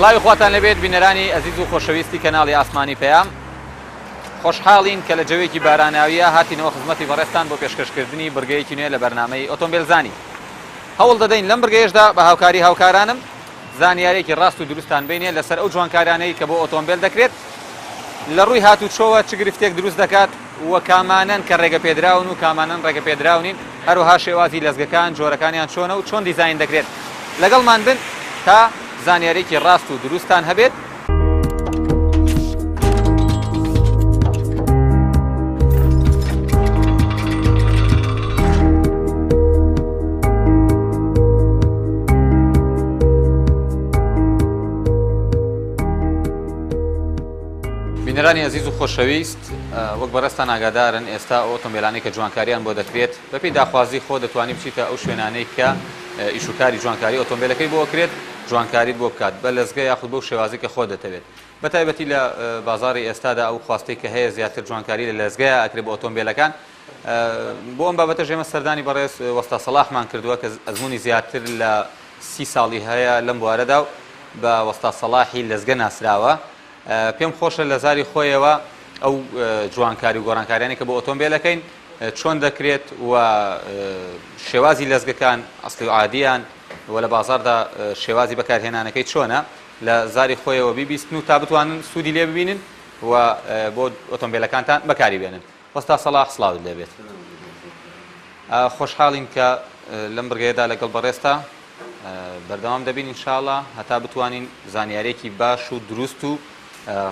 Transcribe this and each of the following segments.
سڵاوی خواتان لێبێت بینەرانی ئەزیز و خۆشەویستی کەناڵی ئاسمانی پەیام. خۆشحاڵین کە لە جەوێکی باراناویە هاتینەوە خزمەتی بەڕێزتان بۆ پێشکەشکردنی بڕگەیەکی نوێ لە بەرنامەی ئۆتۆمبێلزانی. هەوڵ دەدەین لەم بڕگەیەشدا بە هاوکاری هاوکارانم زانیارێکی ڕاست و دروستتان بینێ لەسەر ئەو جوانکارانەی کە بۆ ئۆتۆمبێل دەکرێت لە ڕووی هاتوچۆوە چ گرفتێک دروست دەکات و کامانەن کە ڕێگەپێدراون و کامانەن ڕێگەپێدراو نین، هەروەها شێوازی لەزگەکان جۆرەکانیان چۆنە و چۆن دیزاین دەکرێت. لەگەڵمان بن تا زانیارێکی ڕاست و دروستتان هەبێت. بینەرانی ئەزیز و خۆشەویست وەک بەڕێزتان ئاگادارن ئێستا ئەو ئۆتۆمبێلانەی کە جوانکاریان بۆ دەکرێت بەپێی داخوازی خۆ دەتوانی بچیتە ئەو شوێنانەی کە ئیش و کاری جوانکاری ئۆتۆمبێلەکەی بۆ ئەکرێت جوانکاریت بۆ بکات بە لەزگە یاخود بەو شێوازی کە خۆت دەتەوێت بە تایبەتی لە بازاڕی ئێستادا ئەو خواستەی کە هەیە زیاتر جوانکاری لە لەزگەیە ئەکرێت بۆ ئۆتۆمبێلەکان بۆ ئەم بابەتەش ئێمە سەردانی بەڕێز وەستا سەڵاحمان کردووە کە ئەزموونی زیاتر لە 30 ساڵی هەیە لەم بوارەدا و بە وەستا سەڵاحی لەزگە ناسراوە پێم خۆشە لە زاری خۆیەوە ئەو جوانکاری و گۆڕانکاریانەی کە بۆ ئۆتۆمبێل ئەکەین چۆن دەکرێت و شێوازی لەزگەکان ئەسلی و عادیان و لە بازاڕدا شێوازی بەکارهێنانەکەی چۆنە لە زاری خۆیەوە بیبیستن و تا بتوانن سوودی لێ ببینن و بۆ ئۆتۆمبێلەکانتان بەکاری بێنن. وەستا سەڵاح سڵاوت لێ بێت. خۆشحاڵین کە لەم بڕگەیەدا لەگەڵ بەڕێزتا بەردەوام دەبین ان شاء اللە هەتا بتوانین زانیاریەکی باش و دروست و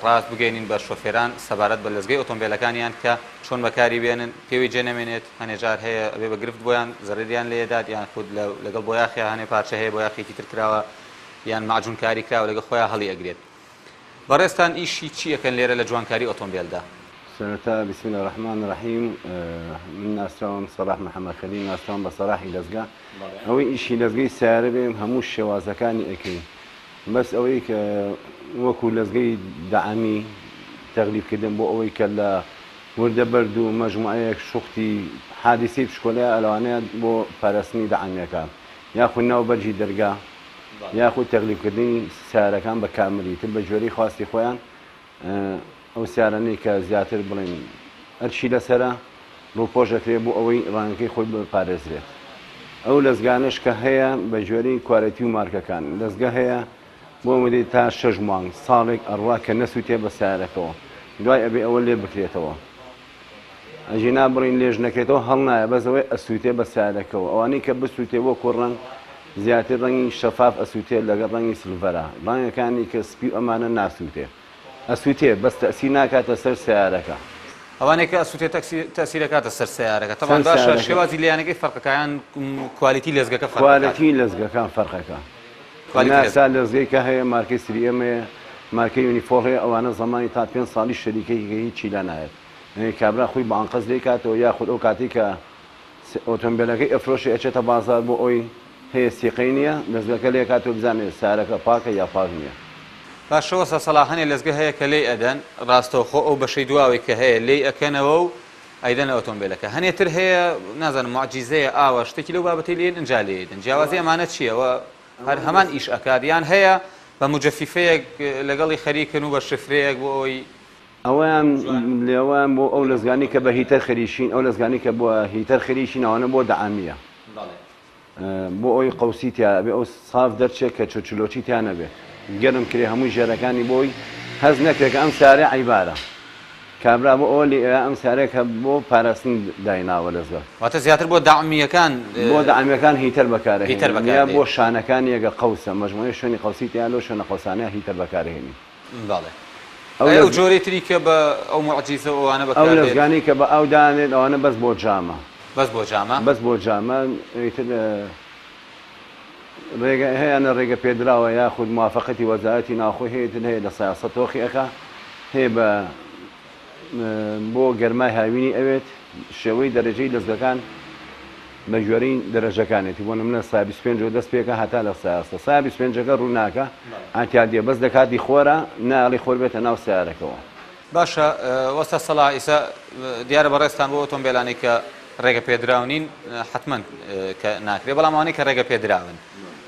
ڕاست بگەینین بە شۆفێران سەبارەت بە لەزگەی ئۆتۆمبێلەکانیان کە چۆن بەکاری بێنن پێوەی جێ نەمێنێت هەنێ جار هەیە ئەبێ بە گرفت بۆیان زەرەریان لێدات یان خود لەگەڵ بۆیاخیا هەنێ پارچە هەیە بۆیاخێکی تر کراوە یان مەعجون کاری کراوە لەگەڵ خۆیان هەڵی ئەگرێت. بەڕێزتان ئیشی چی ئەکەن لێرە لە جوانکاری ئۆتۆمبێلدا؟ سەرەتا بسم اللە الرحمن الرحیم من ناسراوم سەڵاح محمد خەلیل ناسراوم بە سەڵاحی لەزگە ئەوەی ئیشی لەزگەی سەیارە بێ هەموو شێوازەکانی ئەکەین بەس ئەوەی کە وەکو لەزگەی دەعەمی تەغلیف کردن بۆ ئەوەی کە لە وردە بەرد و مەجموعەیەک شوختی حادیسەی پشکۆلەیە لەوانەیە بۆ پاراستنی دەعەمیەکان یاخود ناو بەرگی دەرگا یاخود تەغلیفکردنی سیارەکان بە کاملی تر بە گوێرەی خواستی خۆیان ئەو سیارانەی کە زیاتر بڵێن ئەرکی لەسەرە ڕووپۆش دەکرێت بۆ ئەوەی ڕەنگەکەی خۆی بپارێزرێت ئەو لەزگانەش کە هەیە بە گوێرەی کوالێتی و مارکەکان لەزگە هەیە بۆ مدەی تا شەش مانگ ساڵێک ئەڕوا کە نەسووتێ بە سیارەکەوە دوای ئەبێ ئەوە لێ بکرێتەوە ئەگینا بڕین لێژ نەکرێتەوە هەڵنایە بەس ئەوەی ئەسووتێ بە سارەکەوە ئەوانەی کە بسووتێ وەکو ڕەنگ زیاتر ڕەنگی شەفاف ئەسووتێ لەگەڵ ڕەنگی silver ە ڕەنگەکانی کە سپی و ئەمانە ناسووتێ ئەسووتێ بەس تەئسیر ناکاتە سەر سەیارەکە. ئەوانەی کە ئەسووتێ تەئسیر ئەکاتە سەر سەیارەکە تەبعەن باشە شێوازی لێیانەکەی فەرقەکە یان quality لەزگەکە فەرقەکات؟ quality لەزگەکان فەرقەکە ناسا لەزگەی کە هەیە مارکەی 3M هەیە مارکەی یونیفۆر هەیە ئەوانە زەمانی تا پێنج ساڵی شەریکەی کە هیچی لا نایەت یانی کابرا خۆی بە ئەنقەست لێی کاتەوە یاخود ئەو کاتەی کە ئۆتۆمبێلەکەی ئەفرۆشێ ئەچێتە بازاڕ بۆ ئەوی هەیە سیقەی نییە لەزگەکە لێ کاتەوە بزانێ سارەکە پاکە یا پاک نییە. باشە وەستا سەڵاح هەنێ لەزگە هەیە کە لێی ئەدەن ڕاستەوخۆ ئەو بەشەی دواوەی کە هەیە لێی ئەکەنەوە و ئەیدەن لە ئۆتۆمبێلەکە هەنێ تر هەیە نازانم موعجیزەیە ئاوا شتێکی لەو بابەتەی لێن ئینجا لێی دەن جیاوازی ئەمانە چییە وە هەر هەمان ئیش ئەکات یان هەیە بە موجەفیفەیەک لەگەڵی خەریکن و بە شفرەیەک بۆ ئەوەی ئەوەیان لێوەیان بۆ ئەو لەزگانی کە بە heater خەریکین ئەو لەزگانی کە بۆ heater خەریکین ئەوانە بۆ دەعامیە بۆ ئەوی قەوسی تیا ئەبێ ئەو ساف دەرچێ کە چرچلۆچی تیا نەبێ گەرم کرێ هەمووی ژێرەکانی بۆی هەست نەکرێ کە ئەم سارێ عیبارە کابرا بۆ ئەوە لێ ئەم سارێ کە بۆ پاراستن دایناوە لەزگە. واتە زیاتر بۆ دەعمیەکان. بۆ دەعمیەکان heater بەکارەهێنین یا بۆ شانەکانی ئەگەر قەوسە مەجموعەی شوێنی قەوسی تیا لەو شوێنە قەوسانەیە heater بەکارەهێنین. بەڵێ. ئەی ئەو جۆرەی تری کە بە ئەو موعجیزە و ئەوانە بەکار دێت؟ ئەو لەزگانەی کە بە ئاو دانرێت ئەوانە بەس بۆ جامە. بەس بۆ جامە؟ بەس بۆ جامە ئیتر ڕێگە هەیانە ڕێگە پێدراوە یاخود موافەقەتی وەزارەتی ناوخۆی هەیە تر هەیە لە سیاسەت تۆخی ئەکا هەیە بە بۆ گەرمای هاوینی ئەوێت شێوەی دەرەجەی لەزگەکان بە گوێرەی دەرەجەکانێتی بۆ نمونە سا 25 ەوە دەست پێکە هەتا لە سایاستە سا 25ەکە ڕووناکە ئاتیادیە بەس لە کاتی خۆرە ناڵی خۆر بێتە ناو سیارەکەوە. باشە وەستا سەڵاح ئیسا دیارە بەڕێزتان بۆ ئۆتۆمبێلانەی کە ڕێگە پێدراو نین حەتمەن کە ناکرێ بەڵام ئەوانەی کە ڕێگە پێدراون.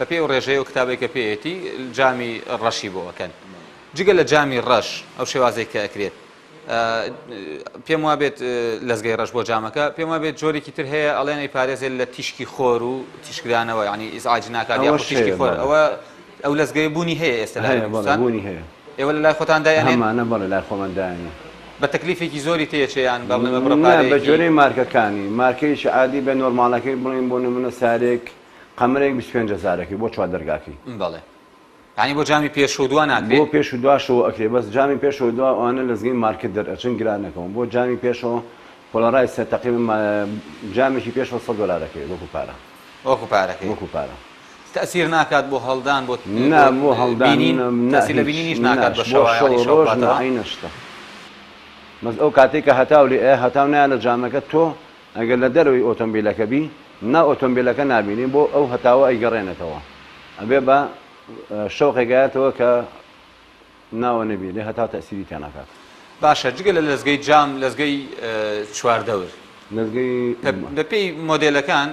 بەپێی ئەو ڕێژەی ئەو کتابەی کە پێیەتی جامی ڕەشی بۆ ئەکەن. جگە لە جامی ڕەش ئەو شێوازەی کە ئەکرێت پێم وابێت لەزگەی ڕەش بۆ جامەکە پێم وابێت جۆرێکی تر هەیە ئەڵێن ئەی پارێزێت لە تیشکی خۆر و تیشکدانەوە یعنی ئیزعاج ناکات یاخود تیشکی خۆر ئەوە ئەو لەزگەیە بوونی هەیە ئێستا لە کوردستان بوونی هەیە ئێوە لە لای خۆتان دایانێن هەمانە بەڵێ لای خۆمان دایانێن بە تەکلیفێکی زۆری تێچێ یان بە بڵێم بە بڕە پارەیەکی بە جۆرەی مارکەکانی مارکەیەکی عادی بە نۆرماڵەکەی بڵێن بۆ نمونە سارێک قەمرێک 25 هەزارەکەی بۆ چوار دەرگاکەی بەڵێ یانی بۆ جامی پێش و دوا ناکرێ؟ بۆ پێش و دواشەوە ئەکرێ بەس جامی پێشەوە دوا ئەوانە لەزگەی مارکت دەرئەچن گران نەکەون بۆ جامی پێشەوە پۆڵارایسە تەقریبەن جامێکی پێشەوە سەد دۆلار ئەکەوێت وەکو پارە. وەکو پارەکەی. وەکو پارە. تەئسیر ناکات بۆ هەڵدان بۆ نا بۆ هەڵدان بینین نا تەئسیر لە هیچ بینینیش ناکات ناش بە بۆ شەوە شەو یانی شەو ڕۆژ نا باتەوە؟ عەینە شتە بەس ئەو کاتەی کە هەتاو لێ ئەیا هەتاو نایە لە جامەکە تۆ ئەگەر لە دەرەوەی ئۆتۆمبیلەکە بی نا ئۆتۆمبیلەکە نابینی بۆ ئەو هەتاوە ئەیگەڕێنێتەوە ئەبێ بە شەوقێک ئایەتەوە کە ناوە نەبی لێ هەتا تەئسیری تیا ناکات. باشە جگە لە لەزگەی جام لەزگەی چواردەور. لەزگەی. بە پێی مۆدێلەکان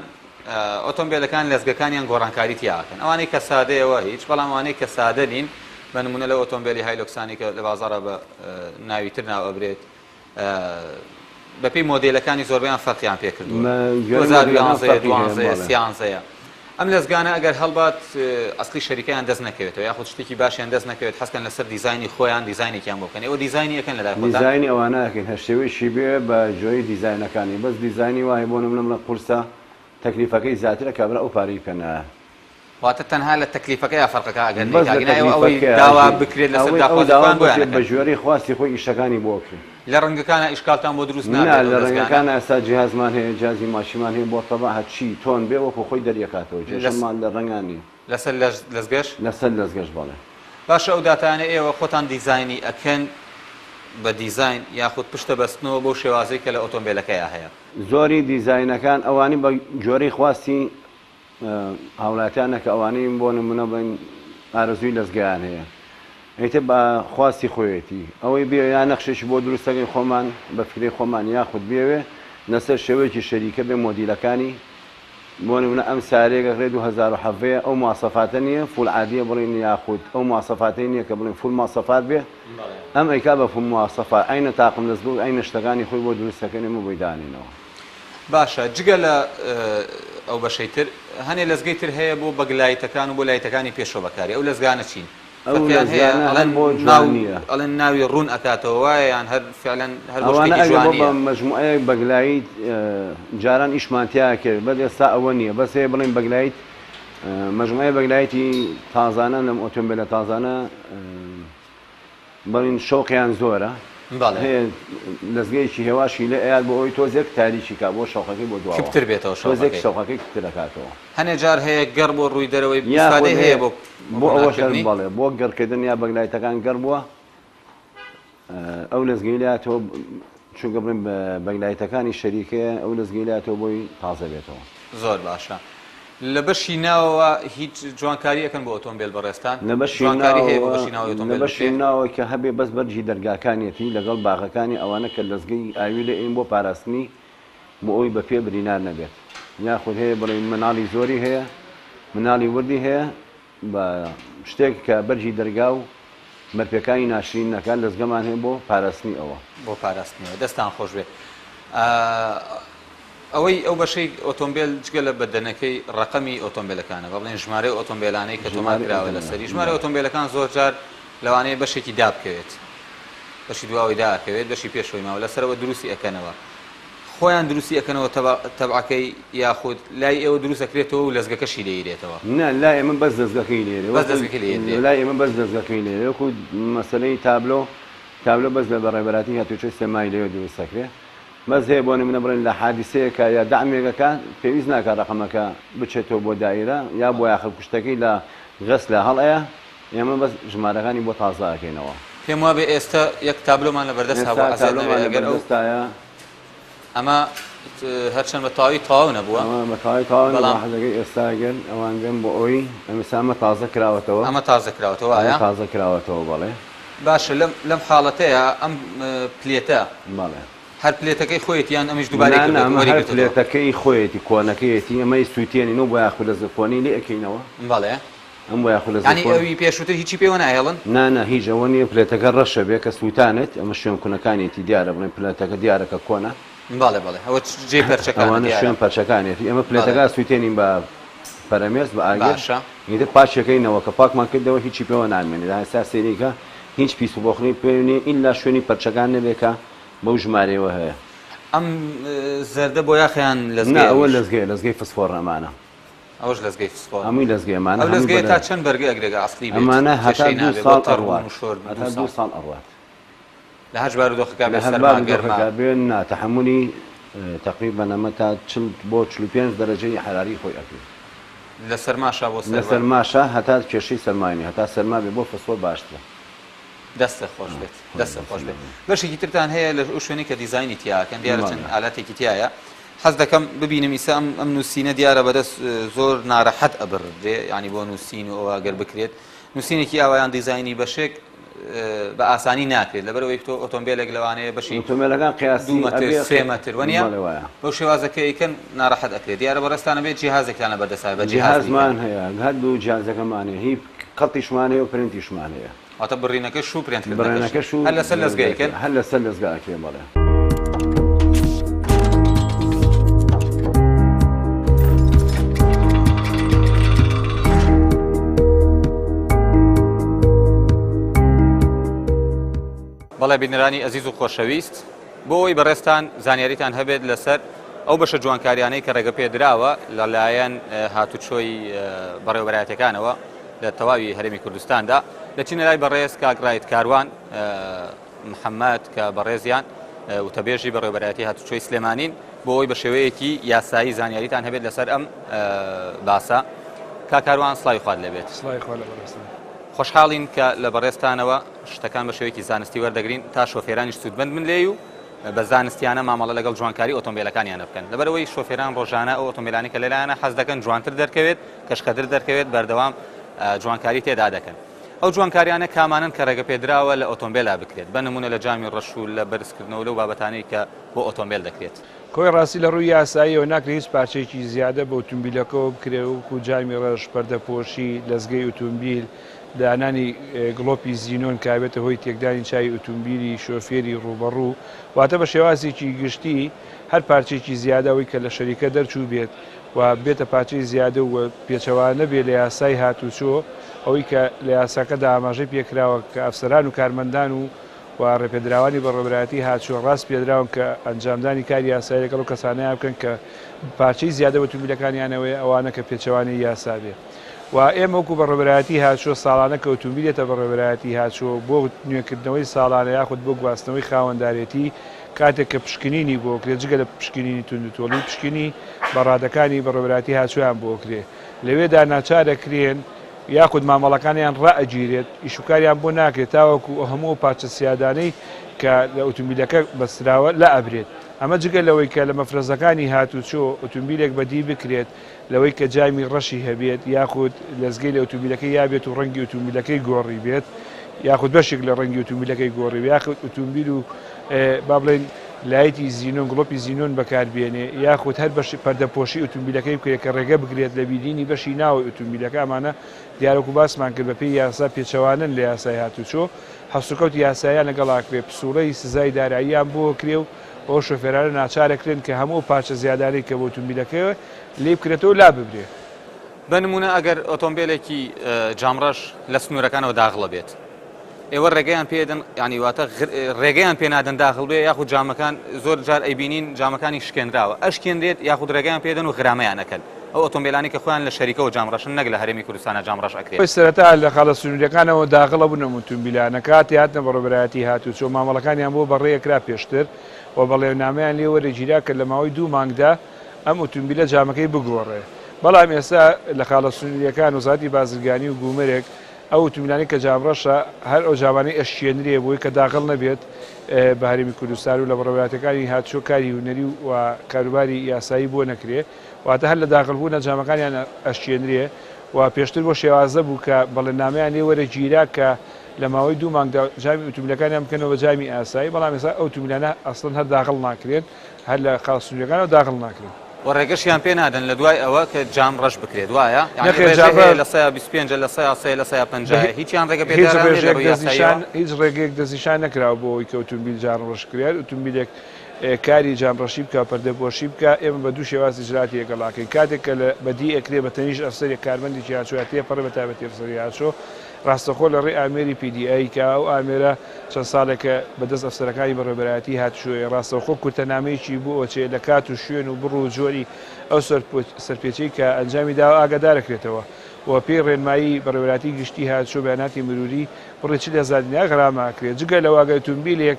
ئۆتۆمبێلەکان لەزگەکانیان گۆڕانکاری تیا ئەکەن ئەوانەی کە سادەیەوە هیچ بەڵام ئەوانەی کە سادە نین بە نمونە لەو ئۆتۆمبێلی هایلۆکسانی کە لە بازاڕا بە ناوی تر ناو ئەبرێت بەپێی مۆدێلەکانی زۆربەیان فەرقیان پێ کردووە. 2011 دوانزەیە سیانزەیە ئەم لەزگانە ئەگەر هەڵبات ئەسلی شەریکەیان دەست نەکەوێتەوە یاخود شتێکی باشیان دەست نەکەوێت حەزکەن لەسەر دیزاینی خۆیان دیزاینێکیان بۆ بکەن ئێوە دیزاینی ئەکەن لەلای خۆتان؟ دیزاینی ئەوانە ئەکەین هەر شێوەیەکی بێ بە جۆری دیزاینەکانی بەس دیزاینی وا هەیە بۆ نمونە بڵێن قورسە تەکلیفەکەی زیاترە کابرا ئەو پارەی پێ نایە. واتە تەنها لە تەکلیفەکەیا فەرقەکە ئەگەر بەس نەیکا لە ئەگینا ئێوە ئەوەی تەکلیفەکەیا داوا ئەژی بکرێت لەسەر ئەوەی ئەو داخوازی داوا خۆیان بۆیان بکرێت بە ئەکەن. گوێرەی خواستی خۆی ئیشەکانی بۆ ئەکرێ. لە ڕەنگەکانا ئیشکالتان بۆ دروست نا نابێت ئەو لە دەزگانە؟ ڕەنگەکانا ئێستا جیهازمان هەیە جیهازی ماشیمان هەیە بۆ تەبع هەرچی تۆن بێ وەکو خۆی دەریەکاتەوە کێشەمان لە ڕەنگان نیە. لەسەر لەزگەش؟ لەسەر لەزگەش بەڵێ. باشە ئەو داتایانە ئێوە خۆتان دیزاینی ئەکەن بە دیزاین یاخود پشتە بەستنەوە بەو شێوازەی کە لە ئۆتۆمبێلەکەیا هەیە؟ زۆری دیزاینەکان ئەوانی بە گوێرەی خواستی هاوڵاتیانە کە ئەوانەی بۆ نمونە بڵێین ئارەزووی لەزگەیان هەیە ئیتر بە خواستی خۆیەتی ئەوەی بێ یا نەخشێکی بۆ دروست دەکەین خۆمان بە فکرەی خۆمان یاخود بێوێ لەسەر شێوەیەکی شەریکە بێ مۆدیلەکانی بۆ نمونە ئەم سارەیەک ئەکرێ 2017 ئەو مواسەفاتە نییە full عادیە بڵێین یاخود ئەو مواسەفاتەی نییە کە بڵێن full مواسەفات بێ ئەم ئەیکا بە full مواسەفات عەینە تاقم لەزگە و عەینە شتەکانی خۆی بۆ دروست دەکەین ئێمە بۆی دانێنەوە. باشە جگە لە ئەو بەشەی تر هەنێ لەزگەی تر هەیە بۆ bug light ەکان و بۆ light ەکانی پێشەوە بەکاری ئەو لەزگانە چین ئەو فەرقیان هەیە لەزگانە هەر ئەڵێن بۆ ناو جوانیە. ئەڵێن ناوی ڕوون ئەکاتەوە وایە یان هەر فعلەن هەر بۆ ئەوانە شتێکی ئەگەر بۆ بە جوانیە؟ مەجموعەیەک bug light جاران ئیشمان تیا کرد بەس ئێستا ئەوە نییە بەس هەیە بڵێن bug light مەجموعەیە bug light ی تازانە لەم ئۆتۆمبێلە تازانە بەڵین شەوقیان زۆرە بەڵێ. هەیە لەزگەیەکی هێواشی لێ ئەیات بۆ ئەوەی تۆزێک تاریکی کا بۆ شەوقەکەی بۆ دواوە کپتر بێتەوە تۆزێک شەوقەکەی. شەوقەکەی کپتر ئەکاتەوە. هەنێ جار هەیە گەڕ بۆ ڕووی دەرەوەی یاخود ئیسفادەی هەیە هەیە بۆ بۆ ئەوەش هەر ڕووناککردنی. بەڵێ بۆ گەڕکردن یا bug light ەکان گەڕ بووە ئەو لەزگەی لاتەوە چونکە بڵێن bug light ەکانی شەریکەیە ئەو لەزگەی لاتەوە بۆی تازە بێتەوە. زۆر باشە لە بەشی ناوەوە هیچ جوانکاری ئەکەن بۆ ئۆتۆمبێل بەڕێزتان؟ لە بەشی جوانکاری هەیە بۆ ناوەوە بەشی ناوەوەی لە ئۆتۆمبێل بەشی بکرێ؟ ناوەوە کە هەبێ بەس بەرگی دەرگاکانیەتی لەگەڵ باغەکانی ئەوانە کە لەزگەی ئاوی لێ ئەین بۆ پاراستنی بۆ ئەوەی بە پێ برینار نەبێت یاخود هەیە بڵێین مناڵی زۆری هەیە مناڵی وردی هەیە بە شتێک کە بەرگی دەرگا و مەرپێکانی ناشرین نەکات لەزگەمان هەیە بۆ پاراستنی ئەوە. بۆ پاراستنی ئەوە. دەستتان خۆش بێت. ئەوەی ئەو بەشەی ئۆتۆمبێل جگە لە بەدەنەکەی ڕەقەمی ئۆتۆمبێلەکانە با بڵێین ژمارەی ئۆتۆمبێلانەی کە تۆمار ژمارەی کراوە ئۆتۆمبێلە لەسەری ژمارەی بەڵێ. ئۆتۆمبێلەکان زۆر جار لەوانەیە بەشێکی دابکەوێت بەشی دواوەی داکەوێت بەشی پێشەوەی ماوە لەسەرەوە دروستی ئەکەنەوە خۆیان دروستی ئەکەنەوە تەبعەکەی یاخود لای ئێوە دروست ئەکرێتەوە و لەزگەکەشی لێیرێتەوە؟ نا لای ئێمە بەس دەزگەکەی لێرێ بەس وەکو دەزگەکەی لێیەدرێ. لای ئێمە بەس دەزگەکەی لێرێ وەکو مەسەلەی تابلۆ تابلۆ بەس لە بەڕێوەبەرایەتی هاتوچۆی سلێمانی لەوێ دروست ئەکرێ بەس هەیە بۆ نمونە بڵێن لە حادیسەیەکا یا دەعمێکەکا پێویست ناکا ڕەقەمەکە بچێتەوە بۆ دائیرە یا بۆیاخە کوشتەکەی لە غەسلە هەڵئەیا ئێمە بەس ژمارەکانی بۆ تازە ئەکەینەوە. پێم وابێ ئێستە یەک تابلۆمان لەبەردەست ئێستا هەبوو عەزێت نەبێ تابلۆمان ئەگەر ئەو لەبەردەستایە. ئەمە هەرچەند بە تەواوی تەواو نەبووە. ئەمە بە تەواوی تەواو نەبووە بەڵام. حەزەکەی ئێستا گەر ئەوان بێن بۆ ئەوەی ئەمسا ئەمە تازە کراوەتەوە. ئەمە تازە کراوەتەوە ئەمە وایە؟ تازە کراوەتەوە بەڵێ. باشە لەم لەم حاڵەتەیا ئەم plate ە. بەڵێ. هەر پلێتەکەی خۆیەتی یان ئەمیش دووبارەی نا نا کردۆتەوە ئەمە وەری هەر گرتۆتەوە؟ پلێتەکەی خۆیەتی کۆنەکەیەتی ئەمەی سووتێنین و بۆیاخ و لەزگە کۆنەی لێ ئەکەینەوە. بەڵێ. ئەم بۆیاخ و لەزگە یانی کۆن. ئەوی پێشووتر هیچی پێوە ناهێڵن؟ نا نا هیچ ئەوە نییە پلێتەکە ڕەشە بێ کە سووتانت ئەمە شوێن کونەکانیەتی دیارە بڵێن پلێتەکە دیارە کە کۆنە. بەڵێ بەڵێ ئەوە جێی پەرچەکانە ئەوانە دیارە. شوێن پەرچەکانیەتی ئێمە بەڵێ. پلێتەکە ئەسووتێنین بە پەرەمێز بە ئاگر باشە. ئیتر پاکیەکەینەوە کە پاکمان کردەوە هیچی پێوە نامێنێت ئێستا سەیری کە هیچ پیس و بۆخنی پێ نیە ئیلا شوێنی پەرچەکان نەبێ کە بەو ژمارەیەوە هەیە. ئەم زەردە بۆیاخە یان نا لەزگەیە ئەوە ئەویش؟ لەزگەیە لەزگەی فسفۆڕە ئەمانە. ئەوەش لەزگەی فسفۆڕە. هەمووی لەزگەیە ئەمانە ئەو هەمووی لەزگەیە بە تا چەند بەرگە ئەگرێ گەر ئەسڵی بێت ئەمانە هەتا کێشەی دوو نابێ بۆ ساڵ تەڕ بوون ئەڕوات و شۆرد هەتا دوو دوو ساڵ. ساڵ ئەڕوات. لە هەر بارودۆخەکا لە بێ هەر سەرما گەرما. بارودۆخەکا بێ نا تەحەمولی تەقریبەن ئەمە تا 40 بۆ 45 دەرەجەی حەراری خۆی ئەگرێ. لە سەرماشا بۆ لە سەرما. سەرماشا هەتا کێشەی سەرمای نیە هەتا سەرما بێ بۆ فسفۆر باشترە. دەستت خۆش بێت دەستت خۆش بێت. بەشێکی ترتان هەیە لە ئەو شوێنەی کە دیزاینی تیا ئەکەن دیارە چەند ئالاتێکی تیایە حەز دەکەم ببینم ئیسا ئەم ئەم نووسینە دیارە بەدەست زۆر نارەحەت ئەبڕدرێ ینی بۆ نووسین و ئەوە گەر بکرێت نووسینێکی ئاوایان دیزاینی بەشێک بە ئاسانی ناکرێت لەبەرئەوەی تۆ ئۆتۆمبیلێک لەوانەیە بەشی ئۆتۆمبیلەکان قیاسی دوو مەتر ئەبێ سێ مەتر وەنیە بەڵێ وایە. بەو شێوازە کە ئەیکەن ناڕەحەت ئەکرێت دیارە بەڕێزتان ئەبێت جیهازێکتان لەبەردەست هەبێت بە جیهاز جیهازمان بیکەن. هەیە هەردوو جیهازەکەمان هەیە هی قەتیشمان هەیە و پرنتیشمان هەیە. واتە بڕینەکەش و پرێنتکردنەکەشی بڕینەکەش و هەر لەسەر لەزگە ئەیکەن؟ هەر لەسەر لەزگە ئەکرێ بەڵێ. بەڵێ بینەرانی ئەزیز و خۆشەویست بۆ ئەوەی بەڕێزتان زانیاریتان هەبێت لەسەر ئەو بەشە جوانکاریانەی کە ڕێگە پێدراوە لەلایەن هاتوچۆی بەڕێوەبەرایەتەکانەوە لە تەواوی هەرێمی کوردستاندا دەچینە لای بەڕێز کاک ڕایت کاروان محەممەد کە بەڕێزیان وتەبێژی بەڕێوەبەرایەتی هاتوچۆی سلێمانین بۆ ئەوەی بە شێوەیەکی یاسایی زانیاریتان هەبێت لەسەر ئەم باسە. کاک کاروان سڵاوی خوات لێبێت. سڵاوی خوا لە بەڕێزتان. خۆشحاڵین کە لە بەڕێزتانەوە شتەکان بە شێوەیەکی زانستی وەردەگرین تا شۆفێرانیش سوودمەند بن لێی و بە زانستیانە مامەڵە لەگەڵ جوانکاری ئۆتۆمبیلەکانیانە بکەن لەبەرئەوەی شۆفێران ڕۆژانە ئەو ئۆتۆمبیلانەی کە لەلایانە حەز دەکەن جوانتر دەرکەوێت کەشخەتر دەرکەوێت بەردەوام جوانکاری تێدا دەکەن. ئەو جوانکاریانە کامانەن کە ڕێگەپێدراوە لە ئۆتۆمبێلا بکرێت، بە نموونە لە جامی ڕەش و لە بەرزکردنەوە لەو بابەتانەی کە بۆ ئۆتۆمبێل دەکرێت؟ کۆی ڕاستی لە ڕووی یاساییەوە ناکرێت هیچ پارچەیەکی زیادە بە ئوتومبیلەکەوە بکرێت وەکو جامی ڕەش، پەردەپۆشی، لەزگەی ئوتومبیل، دانانی گڵۆپی زینۆن کە ئەبێتە هۆی تێکدانی چاوی ئوتومبیلی شۆفێری ڕووبەڕوو، واتە بە شێوازێکی گشتی هەر پارچەیەکی زیادە ئەوەی کە لە شەریکە دەرچووبێت و بێتە پارچەی زیادە و پێچەوانە بێ لە یاسای هاتوچۆ، ئەوەی کە لە یاساکەدا ئاماژەی پێکراوە کە ئەفسەران و کارمەندان و و ڕێپێدراوانی بەڕێوەبەرایەتی هاتوچۆ ڕاسپێردراون کە ئەنجامدانی کاری یاسایی لەگەڵ ئەو کەسانەیا بکەن کە پارچەی زیادە بە ئوتومبیلەکانیانەوەیە ئەوانە کە پێچەوانەی یاسا بێ و ئێمە وەکو بەڕێوەبەرایەتی هاتوچۆ ساڵانە کە ئوتومبیل دێتە بەڕێوەبەرایەتی هاتوچۆ بۆ نوێکردنەوەی ساڵانە یاخود بۆ گواستنەوەی خاوەندارێتی کاتێک کە پشکنینی بۆ کرێ جگە لە پشکنینی توندوتۆڵی پشکنی بە ڕادەکانی بەڕێوەبەرایەتی هاتوچۆیان بۆ کرێ لەوێدا ناچارەکرێن یاخود مامەڵەکانیان ڕائەگیرێت ئیشوکاریان بۆ ناکرێت تاوەکو ئەو هەموو ئەو پارچە سیادانەی کە لە ئوتومبیلەکە بەستراوە لائەبرێت ئەمە جگە لەوەی کە لە مەفرەزەکانی هاتوچۆ ئوتومبیلێک بەدی بکرێت لەوەی کە جامی ڕەشی هەبێت یاخود لەزگەی لە ئوتومبیلەکەی یابێت و ڕەنگی ئوتومبیلەکەی گۆڕیبێت یاخود بەشێک لە ڕەنگی ئوتومبیلەکەی گۆڕیبێت یاخود ئوتومبیل و با بڵێین لایتی زینۆن گڵۆپی زینۆن بەکاربێنێ یاخود هەر بەش پەردەپۆشی ئوتومبیلەکەی بکرێت کە ڕێگە بگرێت لە بینینی بەشی ناوەی ئوتومبیلەکە ئەمانە دیارە وەکو باسمان کرد بەپێی یاسا پێچەوانەن لە یاسای هاتوچۆ هەڵسوکەوتی یاساییان لەگەڵ ئەکرێ پسوڵەی سزای داراییان بۆ ئەکرێ و ئەو شۆفێرانە ناچارەکرێن کە هەموو ئەو پارچە زیادانەی کە بە ئوتومبیلەکەیەوە لێی بکرێتەوە لاببرێ. بە نموونە ئەگەر ئۆتۆمبێلێکی جامڕەش لە سنوورەکانەوە داغڵە بێت ئێوە ڕێگەیان پێدەن ینی واتە ڕێگەیان پێ نادەن داخل بێ یاخود جامەکان زۆر جار ئەیبینین جامەکانی شکێنراوە ئەشکێنرێت یاخود ڕێگەیان پێدەن و غرامەیان ئەکەن ئەو ئۆتۆمبیلانی کە خۆیان لە شەریکەوە جام ڕەشن نەک لە هەرێمی کوردستانە جام ڕەش ئەکرێت. سەرەتا لە خاڵە سنووریەکانەوە داغڵ ئەبوون ئەم ئوتومبیلانە کاتێ هاتنە بەڕێوەبەرایەتی هاتوچۆ مامەڵەکانیان بۆ بەڕێ ئەکرا پێشتر و بەڵێنامەیان لێ وەرەگیرا کە لە ماوەی دوو مانگدا ئەم ئوتومبیلە جامەکەی بگۆڕێ بەڵام ئێستا لە خاڵە سنووریەکان وەزارەتی بازرگانی و گومرگ ئەو ئوتومبیلانەی کە جام ڕەشە هەر ئەو جامانەی ئەشکێنرێ بۆی کە داغڵ نەبێت بە هەرێمی کوردستان و لە بەڕێوەبەرایەتیەکانی هاتوچۆ کاری هونەری و کاروباری یاسایی بۆ نەکرێ واتە هەر لە داغڵ بوونە جامەکانیان ئەشکێنرێ و پێشتر بۆ شێوازە بوو کە بەڵێننامەیان لێ وەرەگیرا کە لە ماوەی دوو مانگدا جامی ئوتومبیلەکانیان بکەنەوە بە جامی ئاسایی، بەڵام ئێستا ئەو ئوتومبیلانە ئەسڵەن هەر داخڵ ناکرێن، هەر لە خاڵ سنووریەکانەوە داخڵ ناکرێن. وە ڕێگەشیان پێ نادەن لە دوای ئەوە کە جام ڕەش بکرێت وایە؟ یانی نەخێر ڕێژەی جام هەیە ڕەش 25% 3% 50% بە هیچیان ڕێگە هیچ پێدراوە نیە لە ڕێژەیەک ڕووی دەستنیشان یاساییەوە؟ هیچ ڕێگەیەک دەستنیشان نەکراوە بۆ ئەوەی کە ئوتومبیل جام ڕەش بکرێت، ئوتومبیلێک کاری جام ڕەشی بکا پەردەپۆشی بکا، ئێمە بە دوو شێواز ئیجرائاتی لەگەڵ ئەکەین، کاتێک کە لە بەدی ئەکرێ بە تەنیشت ئەفسەرێک کارمەندێکی هاتوچۆ یا تێپەڕێ بە تایبەتی ئەفسەری هاتوچۆ ڕاستەخۆ لە ڕێی ئامێری PDA کە ئەو ئامێرە چەند ساڵێکە بە دەست ئەفسەرەکانی بەڕێوەبەرایەتی هاتوچۆیە ڕاستەوخۆ کورتەنامەیەکی بۆ ئەچێ لە کات و شوێن و بڕ و جۆری ئەو سەرپێچیەی کە ئەنجامی داوە ئاگادارەکرێتەوە و پێی ڕێنمایی بەڕێوەبەرایەتی گشتی هاتوچۆ بەیاناتی مروری بڕی 40,000 دینار غەرامە ئەکرێت جگە لەوە ئەگەر ئوتومبیلێک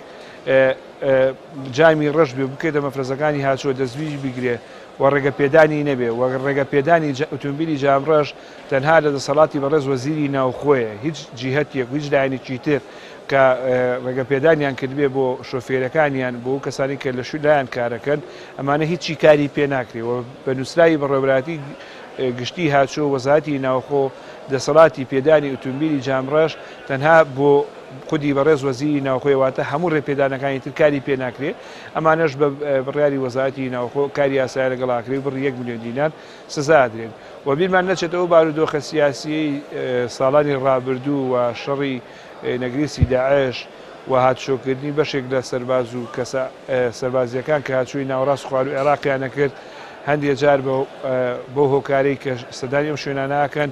جامی ڕەش بێ بکرێتە مەفرەزەکانی هاتوچۆ دەستبیج بگرێ و ڕێگە پێدانی نەبێ و ڕێگە پێدانی ئوتومبیلی جام ڕەش تەنها لە دەسەڵاتی بەڕێز وەزیری ناوخۆیە، هیچ جیهەتێک و هیچ لایەنێکی تر کە ڕێگەپێدانیان کردبێ بۆ شۆفێرەکانیان بۆ ئەو کەسانەی کە لە لایان کارەکەن ئەمانە هیچی کاری پێ ناکرێ و بە نووسراوی بەڕێوەبەرایەتی گشتی هاتوچۆ وەزارەتی ناوخۆ دەسەڵاتی پێدانی ئوتومبیلی جامڕەش تەنها بۆ خودی بەڕێز وەزیری ناوخۆیە واتە هەموو ڕێپێدانەکانی تر کاری پێ ناکرێ ئەمانەش بە بڕیاری وەزارەتی ناوخۆ کاری یاسایە لەگەڵ ئاکرێ و بڕی 1 ملیۆن دینار سزا ئەدرێن. وە بیرمان نەچێت ئەو بارودۆخە سیاسیەی ساڵانی ڕابردوو و شەڕی نەگریسی داعش و هاتوچۆکردنی بەشێک لە سەرباز و کەسە سەربازیەکان کە هاتوچۆی ناوەڕاست و خواروو عێراقیان ئەکرد هەندێ جار بەو هۆکارەی کە سەردانی ئەم شوێنانە ئەکەن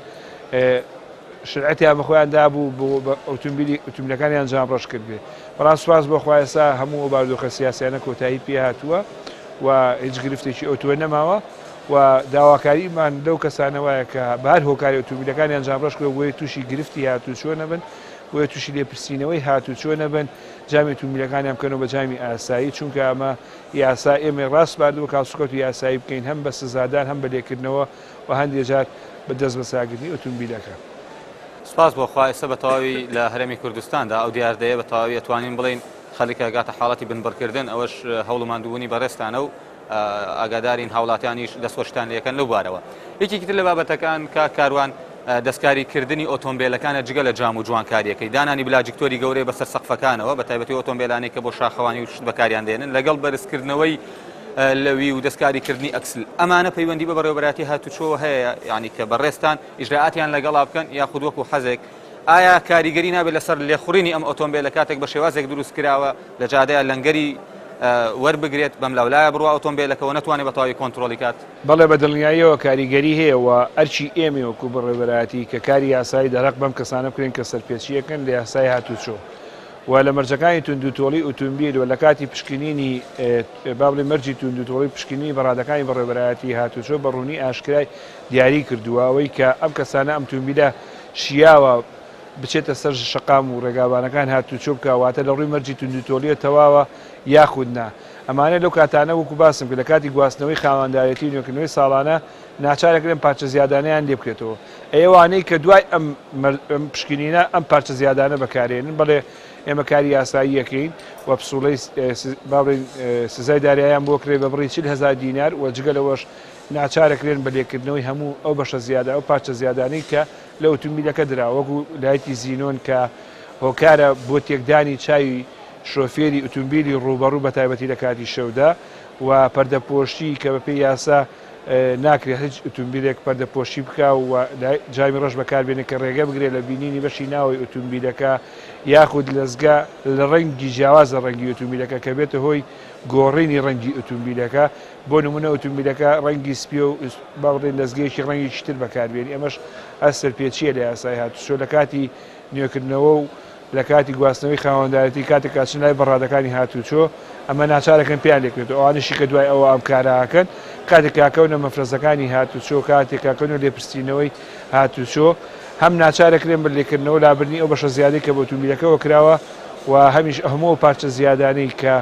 شرعەتیان بە خۆیان دابوو بۆ بە ئۆتۆمبیلی ئۆتۆمبیلەکانیان جام ڕەش کردبێ بەڵام سوپاس بۆ خوا ئێستا هەموو ئەو بارودۆخە سیاسیانە کۆتایی پێ هاتووە و هیچ گرفتێکی ئەوتۆ نەماوە و داواکاریمان لەو کەسانە وایە کە بە هەر هۆکارێک ئۆتۆمبیلەکانیان جامڕەش کردووە بۆیە تووشی گرفتی هاتووچۆ نەبن، بۆیە تووشی لێپرسینەوەی هاتووچۆ نەبن، جامی ئۆتۆمبیلەکانیان بکەنەوە بە جامی ئاسایی، چونکە ئەمە یاسا ئێمەی ڕاسپاردووە کە هەڵسوکەوتی یاسایی بکەین هەم بە سزادان هەم بە لێکردنەوە و هەندێ جار بە دەستبەسەراگرتنی ئۆتۆمبیلەکە. سوپاس بۆ خوا ئێستا بە تەواوی لە هەرێمی کوردستاندا ئەو دیاردەیە بە تەواوی ئەتوانین بڵێین خەڵک ئەگاتە حاڵەتی بنبڕکردن ئەوەش هەوڵ و ماندووبوونی بەڕێزتانە و ئاگادارین هاوڵاتیانیش دەستخۆشیتان لێکەن لەو بارەوە. یەکێکی تر لە بابەتەکان کاک کاروان دەستکاری کردنی ئۆتۆمبیلەکانە جگە لە جام و جوانکاریەکەی دانانی بلاجکتۆری گەورەی بەسەر سەقفەکانەوە بە تایبەتی ئۆتۆمبیلانەی کە بۆ شاخەوانی و شت بەکاریان دێنن لەگەڵ بەرزکردنەوەی لەوی و دەستکاری کردنی ئەکسل ئەمانە پەیوەندی بە بەڕێوەبەرایەتی هاتوچۆوە هەیە یعنی کە بەڕێزتان ئیجرائاتیان لەگەڵا بکەن یاخود وەکو حەزێک ئایا کاریگەری نابێت لەسەر لێخوڕینی ئەم ئۆتۆمبێلە کاتێک بە شێوازێک دروست کراوە لە جادەیە لەنگەری وەربگرێت بەم لاولایە بڕوا ئۆتۆمبێلەکەەوە نەتوانێت بە تەواوی کۆنترۆڵی کات؟ بەڵێ بە دڵنیاییەوە کاریگەری هەیە و ئەرکی ئێمەی وەکو بەڕێوەبەرایەتی کە کاری یاسایی دەرهەق بەم کەسانە بکرێن کە سەرپێچییەکەن لە یاسای هاتوچۆ و لە مەرجەکانی توندوتۆڵی ئوتومبیل و لە کاتی پشکنینی با بڵێین مەرجی توندوتۆڵی پشکنینی بەڕادەکانی بەڕێوەبەرایەتی هاتوچۆ بە ڕوونی ئاشکرای دیاری کردووە ئەوەی کە ئەم کەسانە ئەم تومبیلە شیاوە بچێتە سەر شەقام و ڕێگاوبانەکان هاتوچۆ بکا واتە لە ڕووی مەرجی توندوتۆڵیە تەواوە یاخود نا ئەمانە لەو کاتانە وەکو باسم کرد لە کاتی گواستنەوەی خاوەندارێتی و نوێکردنەوەی ساڵانە ناچارەکرێن پارچە زیادانەیان لێ بکرێتەوە ئەوانەی کە دوای ئەم پشکنینە ئەم پارچە زیادانە بەکارێنن بەڵێ ئێمە کاری یاسایی یەکەین و پسوڵەی با بڵێین سزای داراییان بۆ کرێ بە بڕی 40,000 دینار و جگە لەوەش ناچارەکرێن بە لێکردنەوەی هەموو ئەو بەشە زیادە ئەو پارچە زیادانەی کە لە ئوتومبیلەکە درا وەکو لایتی زینۆن کە هۆکارە بۆ تێکدانی چاوی شۆفێری ئوتومبیلی ڕووبەڕوو بە تایبەتی لە کاتی شەودا و پەردەپۆشی کە بەپێی یاسا ناکرێت هیچ ئوتومبیلێک پەردەپۆشی بکا و جامی ڕەش بەکاربێنێت کە ڕێگە بگرێت لە بینینی بەشی ناوەوەی ئوتومبیلەکە یاخود لەزگە لە ڕەنگی جیاواز لە ڕەنگی ئوتومبیلەکە کە بێتە هۆی گۆڕینی ڕەنگی ئوتومبیلەکە بۆ نمونە ئوتومبیلەکە ڕەنگی سپیە و با بڵێین لەزگەیەکی ڕەنگێکی تر بەکاربێنی ئەمەش هەر سەرپێچیە لە یاسای هاتوچۆ لە کاتی نوێکردنەوە و لە کاتی گواستنەوەی خاوەندارێتی کاتێک ئەچن لای بەڕادەکانی هاتوچۆ ئەمە ناچارەکەن پێیان لێکرێتەوە ئەوانەشی کە دوای ئەوە ئەم کارە ئەکەن کاتێک کاکەونە مەفرەزەکانی هاتوچۆ کاتێک کاکەونە لێپرسینەوەی هاتوچۆ هەم ناچارەکرێن بە لێکردنەوە لابردنی ئەو بەشە زیادەی کە بە ئۆتۆمبیلەکەوە کراوە و هەمیش هەموو ئەو پارچە زیادانەی کە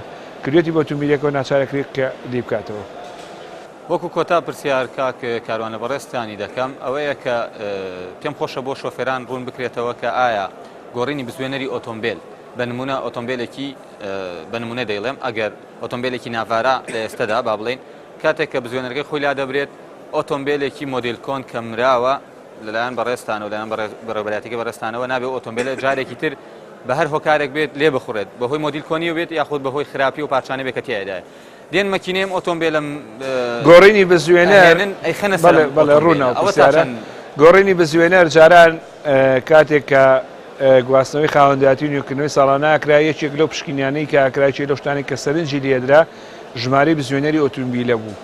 کردوێتی بە ئۆتۆمبیلەکەوە ناچارەکرێت کە لێی بکاتەوە. وەکو کۆتا پرسیار کاک کاروان لە بەڕێزتانی دەکەم ئەوەیە کە پێم خۆشە بۆ شۆفێران ڕوون بکرێتەوە کە ئایا گۆڕینی بزوێنەری ئۆتۆمبێل بە نمونە ئۆتۆمبێلێکی بە نمونە دەیڵێم ئەگەر ئۆتۆمبێلێکی ناڤارا لە ئێستەدا با بڵێین کاتێک کە بزوێنەرەکەی خۆی لادەبرێت ئۆتۆمبێلێکی مۆدیل کۆن کە مراوە لەلایەن بەڕێزتانەوە لەلایەن بەڕێوەبەرایەتیەکەی بەڕێزتانەوە نابێ ئۆتۆمبێلە جارێکی تر بە هەر هۆکارێک بێت لێ بخوڕێت بەهۆی مۆدیل کۆنیەوە بێت یاخود بەهۆی خراپی و پارچانە بێت کە تیایدایە دێن مەکینەی ئەم ئۆتۆمبێلەم گۆڕینی بزوێنەر ئەهێنن ئەیخەنە سەر بەڵێ ئەم بەڵێ ڕوونە ئۆتۆمبێلە ئەو ئەوە تا پرسیارە چەند گۆڕینی بزوێنەر جاران کاتێک کە گواستنەوەی خاوەنداتی و نوێکردنەوەی ساڵانە ئەکرا یەکێک لەو پشکنیانەی کە ئەکرا یەکێک لەو شتانەی کە سەرنجی لێدرا ژمارەی بزوێنەری ئۆتۆمبیلە بوو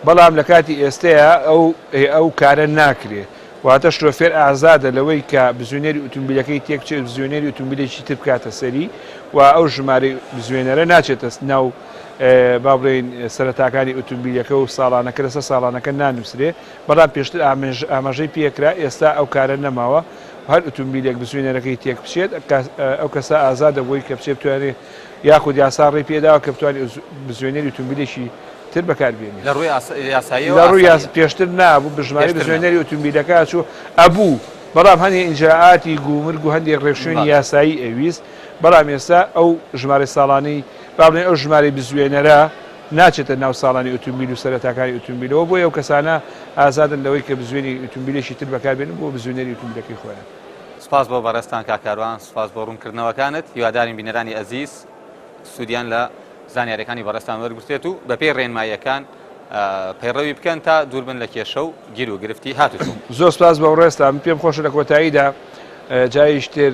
بەڵام لە کاتی ئێستەیە ئەو ئەو کارە ناکرێ واتە شۆفێر ئازادە لەوەی کە بزوێنەری ئوتومبیلەکەی تێکبچێت بزوێنەری ئوتومبیلێکی تر بکاتە سەری و ئەو ژمارەی بزوێنەرە ناچێتە ناو با بڵێین سەرەتاکانی ئوتومبیلەکە و ساڵانەکە لەسەر ساڵانەکە نانووسرێ بەڵام پێشتر ئاماژەی پێکرا ئێستا ئەو کارە نەماوە هەر ئوتومبیلێک بزوێنەرەکەی تێک بچێت ئەو کەسە ئازادە بۆی کە بچێت بتوانێت یاخود یاسا ڕێی پێداوە کە بتوانێت بزوێنەری ئوتومبیلێکی تر بەکار بێنێت. لە ڕووی یاساییەوە لە ڕووی ئاساییە. پێشتر نابوو بژمارەی پێشتر نەبوو. بزوێنەری ئوتومبیلەکە ئەچوو ئەبوو بەڵام هەندێ ئیجرائاتی گومرگ و هەندێک ڕێوشوێنی بەڵێ. یاسایی ئەویست بەڵام ئێستا ئەو ژمارەی ساڵانەی با بڵێین ئەو ژمارەی بزوێنەرە ناچێتە ناو ساڵانی ئوتومبیل و سەرەتاکانی ئوتومبیلەوە بۆیە ئەو کەسانە ئازادن لەوەی کە بزوێنی ئوتومبیلێکی تر بەکار بێنن بۆ بزوێنەری ئوتومبیلەکەی خۆیان. سوپاس بۆ بەڕێزتان کاک کاروان، سوپاس بۆ ڕوونکردنەوەکانت، هیوادارین بینەرانی ئەزیز سوودیان لە زانیاریەکانی بەڕێزتان وەرگرتێت و بەپێی ڕێنماییەکان پەیڕەوی بکەن تا دووربن لە کێشە و گیر و گرفتی هاتوچۆ. زۆر سپاس بەڕێزتان، من پێم خۆشە لە کۆتاییدا جاریکی تر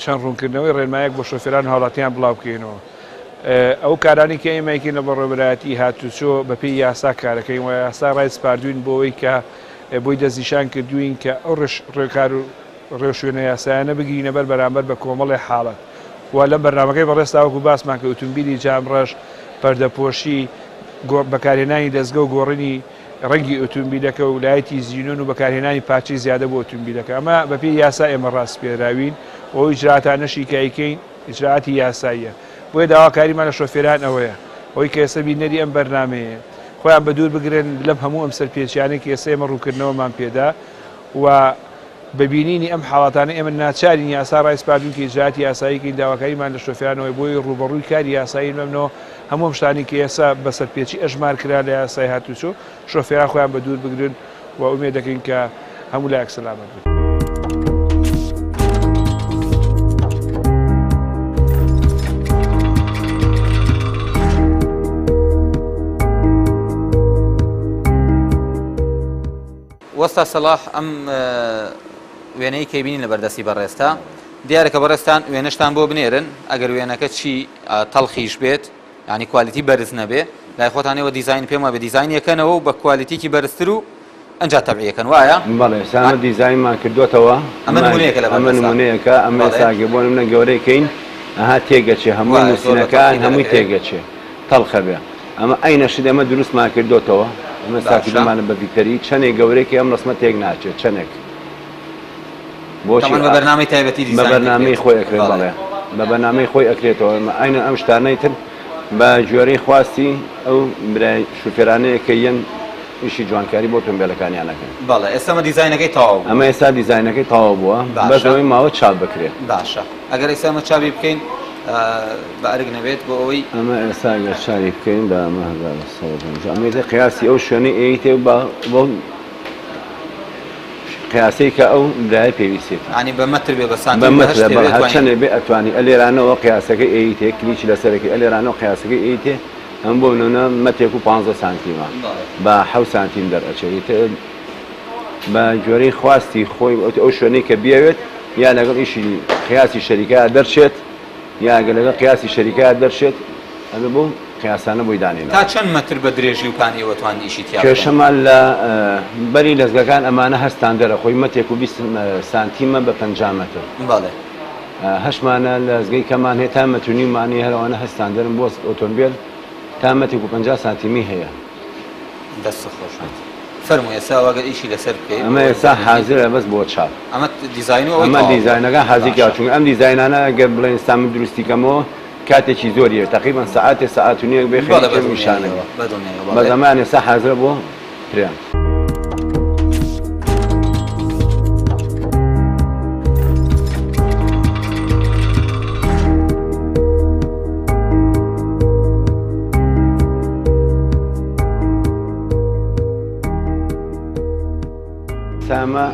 چەند ڕوونکردنەوەی ڕێنمایەک بۆ شۆفێران و هاوڵاتیان بڵاو بکەینەوە. ئەو کارانەی کە ئێمە یەکین لە بەڕێوەبەرایەتی هاتوچۆ بەپێی یاسا کارەکەین و یاسا ڕای سپاردوین بۆ ئەوەی کە بۆی دەستنیشان کردوین کە ئەو ڕێکار و ڕێوشوێنە یاسایانە بگرینە بەر بەرامبەر بە کۆمەڵێ حاڵەت و لەم بەرنامەکەی بەڕێزتا وەکو باسمان کرد ئوتومبیلی جام ڕەش، پەردەپۆشی، بەکارهێنانی دەزگە و گۆڕینی ڕەنگی ئوتومبیلەکە و لایتی زینۆن و بەکارهێنانی پارچەی زیادە بۆ ئوتومبیلەکە ئەمە بەپێی یاسا ئێمە ڕاسپێراوین و ئەو ئیجرائاتانەشی کە ئەیکەین ئیجرائاتی یاساییە بۆیە داواکاریمان لە شۆفێران ئەوەیە ئەوەی کە ئێستا بینەری ئەم بەرنامەیە خۆیان بەدوور بگرن لەم هەموو ئەم سەرپێچیانەی کە ئێستا ئێمە ڕوونکردنەوەمان پێدا و بە بینینی ئەم حاڵاتانە ئێمە ناچارین یاسا ڕایسپاردوین کە ئیجرائاتی یاسایی کەین، داواکاریمان لە شۆفێرانەوەیە بۆی ڕووبەڕووی کاری یاسایی نەبنەوە، هەموو ئەم شتانەی کە ئێستا بە سەرپێچی ئەژمار کرا لە یاسای هاتوچۆ، شۆفێران خۆیان بە دوور بگرن و ئومێد دەکەین کە هەموو لایەک سەلامەت بن. وەستا سەڵاح ئەم وێنەی کە بینین لە بەردەستی بەڕێزتا دیارە کە بەڕێزتان وێنەشتان بۆ بنێرن ئەگەر وێنەکە چی تەڵخیش بێت ینی quality بەرز نەبێ لای خۆتانەوە دیزین پێم وابێ دیزین یەکەنەوە و بە quality ێکی بەرزتر و ئەنجا تەبعیەکەن وایە؟ بەڵێ سامە دیزاینمان کردوتەوە ئەمە نمونەیەکە لە ئەمە نمونەیەکە ئەمە ساگە بۆ منە گەورەی کەین ئەها تێگەچێ هەموو نووسینەکان هەمووی تێگەچێ تەڵخە بێ ئەمە عەینە شت ئێمە دروستمان کردۆتەوە ئەمە باشە. ساکردومانە بە ڤیکتەری چەنێک گەورەی کە ئەم ڕسمە تێک ناچێت چەنێک بۆچی تەبعەن بە بەرنامەی تایبەتی بە دیزاین بەرنامەی دەکرێت خۆی ئەکرێت بەڵێ. بەڵێ بە بەرنامەی خۆی ئەکرێتەوە ئەمە عەینە ئەم شتانەی تر بە گوێرەی خواستی ئەو برای شوفێرانەیە کە یەن ئیشی جوانکاری بۆ ئۆتۆمبێلەکانیان ئەکەن. بەڵێ ئێستا ئەمە دیزاینەکەی تەواو بووە. ئەمە ئێستا دیزاینەکەی تەواو بووە بەس باشە. ئەوەی ماوە چاپ بکرێت. باشە ئەگەر ئێستا ئەمە چاپی بکەین بە ئەرک نەبێت بۆ ئەوەی. ئەمە ئێستا ئەگەر چاپی بکەین بە ئەمە 1150 ئەمە ئیتر قیاسی ئەو شوێنەی ئەیتێ و بە بەو قیاسەی کە ئەو برایە پێویستێتی. یانی بە مەتر بێ بە بە سانتیم بە هەر مەترە شتێ بەڵێ بێ هەر ئەتوانی. چەنێ بێ ئەتوانی ئەلێرانەوە قیاسەکەی ئەیتێ کلیکی لەسەرەکەی ئەلێرانەوە قیاسەکەی ئەیتێ ئەم بۆ نمونە مەترێک و پانزە سانتیمە بە حەوت سانتیم دەرئەچێ ئیتر بە گوێرەی خواستی خۆی ئەو شوێنەی کە بیەوێت یا لەگەڵ ئیشی قیاسی شەریکە دەرچێت یا گەر لەگەڵ قیاسی شەریکە دەرچێت ئەمە بۆ قیاسانە بۆی دانێنەوە. تا چەند مەتر بە درێژی و پانی ئێوە توان ئیشی تیا بکەن؟ کێشەمان لە بەری لەزگەکان ئەمانە هەر ستاندەرە خۆی مەترێک و 20 سانتیمە بە 50 مەتر. بەڵێ. هەشمانە لەزگەی کەمان هەیە تا مەتر و نیومان هەیە هەر ئەوانە هەر ستاندەرن بۆ ئۆتۆمبێل تا مەترێک و 50 سانتیمی هەیە. دەست خۆش بێت. فەرموو ئێستا ئەوە گەر ئیشی لەسەر بکەی ئەمە ئێستا حازرە بەس بۆ چاپ. ئەمە دیزاین و ئەوەی ئەمە تەواو بووە. دیزاینەکان حازر کراوە باشە. چونکە ئەم دیزاینانە گەر بڵێن ئێستا من دروستی کەمەوە کاتێکی زۆری هەیە تەقریبەن سەعاتێ سەعات و نیوێک بێ بەڵێ خەریکی ئەم ئیشانە بەدڵنیاییەوە بین. بەدڵنیاییەوە بەس بەڵێ. ئەمەیان ئێستا حازرە بۆ پرێنت. ئەمە